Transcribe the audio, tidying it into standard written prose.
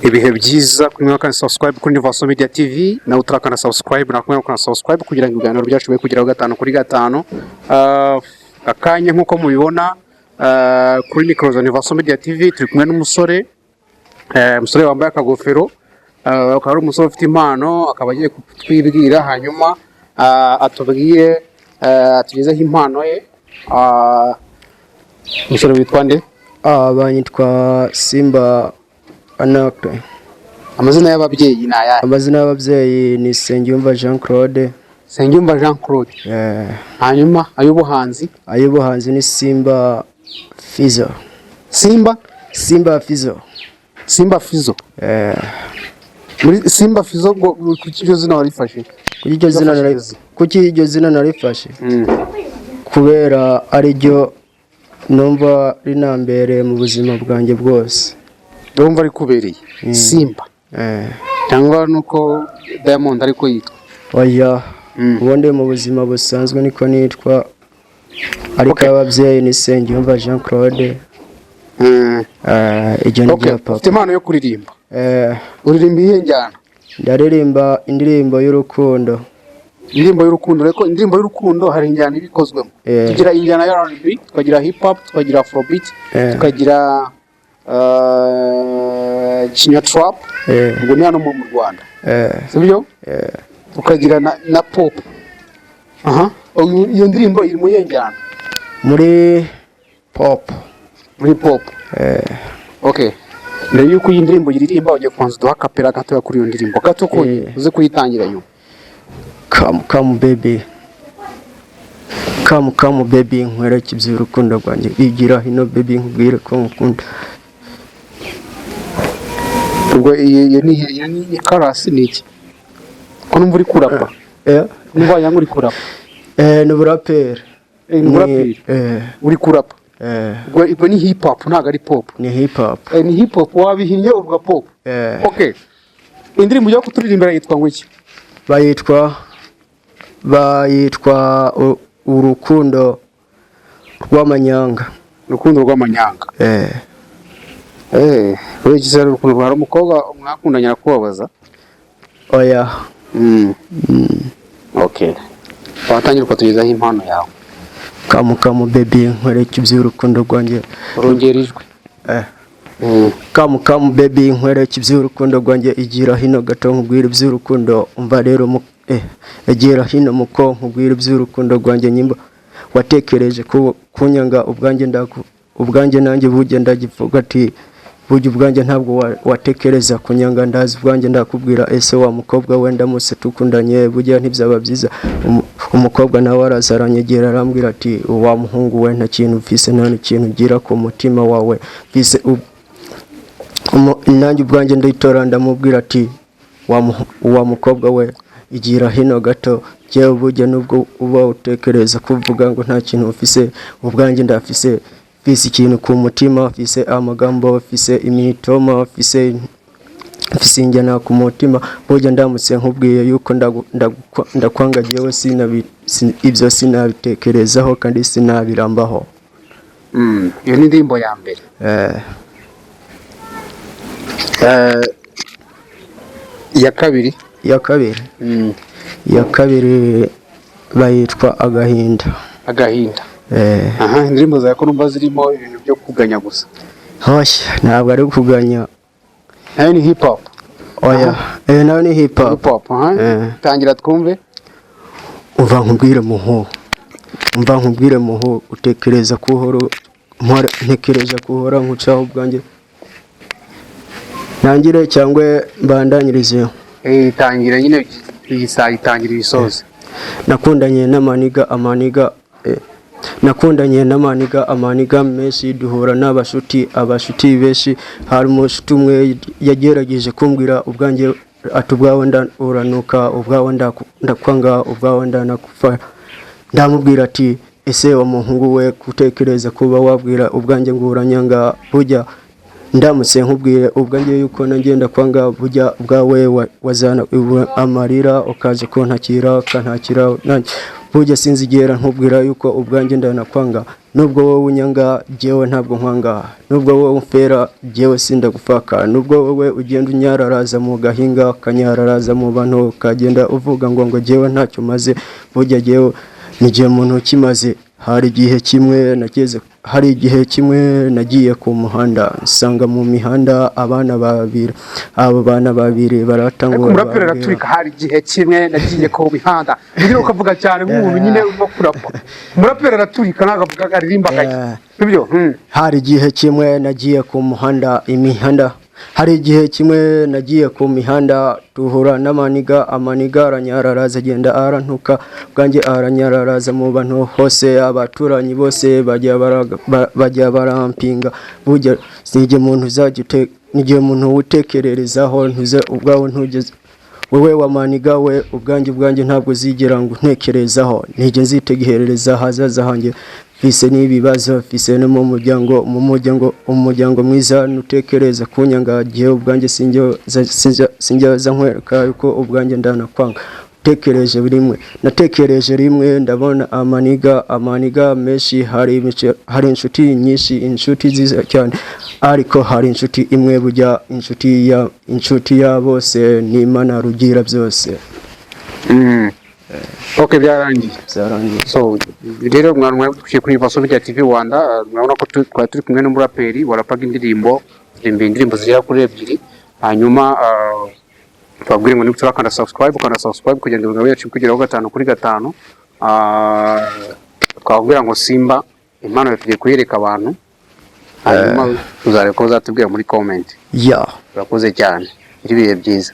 Ibihe byiza kuri mwaka. Subscribe kuri Universal Media TV, nawe utarakana subscribe, nakumwe kana subscribe kugira ngo ibiganiro byacu bibe kugeraho gatanu kuri gatanu. Akanya nk'uko mubibona, kuri micro za Universal Media TV turi kumwe n'umusore, umusore wambaye akagofero, akaba ari umusore ufite impano, akaba agiye kutwibwira, hanyuma atubwire, atugezeho impano ye. Umusore witwa nde? Banyitwa Simba Anakre. Amazina y'ababyeyi ni ayahe? Amazina y'ababyeyi ni Nsengiyumva Jean Claude. Nsengiyumva Jean Claude. Hanyuma ay'ubuhanzi? Ay'ubuhanzi ni Simba Fizo. Simba? Simba Fizo. Simba Fizo. Muri Simba Fizo ngo kuki iryo zina warifashe? Kuki iryo zina Wafashe? Kuki iryo zina narifashe? Kubera ariryo numva rinambereye mu buzima bwanjye bwose. Ndumva rikubereye, Simba. Cyangwa nuko Diamond ariko yitwa? Oya. Ubundi mu buzima busanzwe niko nitwa, ariko ababyeyi ni Nsengiyumva Jean Claude. Iryo ni irya papa. Ufite impano yo kuririmba? Eh. Uririmba iyihe njyana? Ndaririmba indirimbo y'urukundo. Indirimbo y'urukundo. Ariko indirimbo y'urukundo hari injyana iba ikozwemo. Tugira injyana ya R&B, tukagira hip hop, tukagira afrobeat, tukagira kinya trap. Ubwo ni hano mu Rwanda. Sibyo? Eh. Tukagira na pop. Aha, iyo ndirimbo iri mu iyihe njyana? Muri pop. Muri pop. Okay, mbere y'uko iyi ndirimbo uyiririmba, ugiye kubanza uduha acapella gatoya kuri iyo ndirimbo, gato konyine. Uze kuyitangira nyuma. Come, come baby, come, come baby, nkwereke iby'urukundo rwanjye, igira hino baby, nkubwire ko nkukunda. Ubwo iyo ni chorus, ni iki ko numva uri kurapa? Numva wagira ngo uri kurapa. Ni uburaperi. Ni uburaperi. Uri kurapa. Ubwo ni hip hop, ntabwo ari pop. Ni hip hop. Ni hip hop, wabihinnye uvuga pop. Okay, indirimbo ujya kuturirimbira yitwa ngo iki? Bayitwa Urukundo rw'Amanyanga. Urukundo rw'Amanyanga. Eh. Uri iki se? Urukundo, hari umukobwa mwakundanye arakubabaza? Oya. Okay, watangira ukatugezaho impano yawe. Come, come baby, nkwereke iby'urukundo rwanjye. Urongera ijwi. Come, come baby, nkwereke iby'urukundo rwanjye, igira hino gato nkubwire iby'urukundo. Umva rero igira hino muko nkubwire iby'urukundo rwanjye. Nyimba watekereje kunyanga, ubwanjye ndaku ubwanjye nanjye burya ndagivuga ati burya ubwanjye ntabwo watekereza kunyanga, ndazi ubwanjye ndakubwira. Ese wa mukobwa we, ndamutse tukundanye burya ntibyaba byiza? Umukobwa nawe araza aranyegera, arambwira ati: "Wa muhungu we, nta kintu mfise, nta n'ikintu ugira ku mutima wawe mfise." Nanjye ubwanjye nditora, ndamubwira ati: "Wa mukobwa we, igira hino gato, jyewe burya nubwo uba utekereza kuvuga ngo nta kintu ufise, ubwanjye ndafise, mfise ikintu ku mutima, mfise amagambo, mfise imitoma, mfise injyana ku mutima. Burya ndamutse nkubwiye yuko ndakwanga jyewe ibyo sinabitekerezaho kandi sinabirambaho." Iyo ni indirimbo ya mbere. Eh. Iya kabiri? Iya kabiri. Iya kabiri bayitwa Agahinda. Agahinda. Eh. Aha, indirimbo zawe ko numva zirimo ibintu byo kuganya gusa? Hoshya, ntabwo ari kuganya. Nayo ni hip hop? Oya, nayo ni hip hop. Hip hop, aha. Eh. Tangira twumve. Umva nkubwire muhu, umva nkubwire muhu, utekereza ko uhora ntekereza ko uhora nkucaho ubwanjye. Ntangire cyangwa mbandanyirize? Tangira nyine, iyi saa itangira ibisozi. Nakundanye n'amaniga, amaniga, nakundanye n'amaniga, amaniga menshi, duhura n'abashuti, abashuti benshi. Hari umushuti umwe yagerageje kumbwira ubwanjye ati: "Ubwawe uranuka, ubwawe ndakwanga, ubwawe ndanakufa." Ndamubwira ati: "Ese wa muhungu we, gutekereza kuba wabwira ubwanjye ngo uranyanga, burya ndamutse nkubwiye ubwanjye yuko nanjye ndakwanga, burya ubwawe wazana amarira ukaza kuntakira, ukantakira nanjye." Burya sinzigera nkubwira yuko ubwanjye ndanakwanga. Nubwo wowe unyanga, jyewe ntabwo nkwanga. Nubwo wowe umfera, jyewe sindagufaka. Nubwo wowe ugenda unyararaza mu gahinga, ukanyararaza mu bantu, ukagenda uvuga ngo jyewe ntacyo maze, burya jyewe ni igihe muntu ukimaze. Hari igihe kimwe nageze, hari igihe kimwe nagiye ku muhanda, nsanga mu mihanda abana babiri. Abo bana babiri Ariko baratangura umuraperi bambwira- araturika. "Hari igihe kimwe nagiye ku mihanda," nyine ukavuga cyane nk'umuntu nyine urimo kurapa. Umuraperi araturika, ntabwo avuga, aririmba gake. Sibyo? Hari igihe kimwe nagiye ku muhanda, imihanda, hari igihe kimwe nagiye ku mihanda, duhura n'amaniga. Amaniga aranyararaza, agenda arantuka bwanjye, aranyararaza mu bantu hose. Abaturanyi bose bajya barampinga. Burya sinjye muntu uzajya n'igihe umuntu utekererezaho, ntuze ubwawe, ntugeze wowe wa maniga we. Ubwanjye ntabwo uzigera ngo untekerezaho, ntige nzitegerereza ahazaza hanjye. Mfise n'ibibazo, mfise no mu muryango, umuryango mwiza. Nutekereza kunyanga, gihe ubwanjye sinjya nkwereka yuko ubwanjye ndanakwanga. Tekereje rimwe, natekereje rimwe, ndabona amaniga menshi. Hari inshuti nyinshi, inshuti nziza cyane, ariko hari inshuti imwe burya, inshuti ya bose ni Imana Rugira byose. Ok, byarangiye. Byarangiye. So rero mwana mwari kuri Vaso Media TV Rwanda, murabona ko twari turi kumwe n'umuraperi warapaga indirimbo, aririmba indirimbo zigera kuri ebyiri. Hanyuma tubabwire ngo niba utarakanda subscribe, ukanda subscribe kugira ngo ibiganiro byacu bikugeraho gatanu kuri gatanu. Twababwira ngo Simba, impano tugiye kuyereka abantu, hanyuma tuzareba ko bazatubwira muri comment. Urakoze cyane, gira ibihe byiza.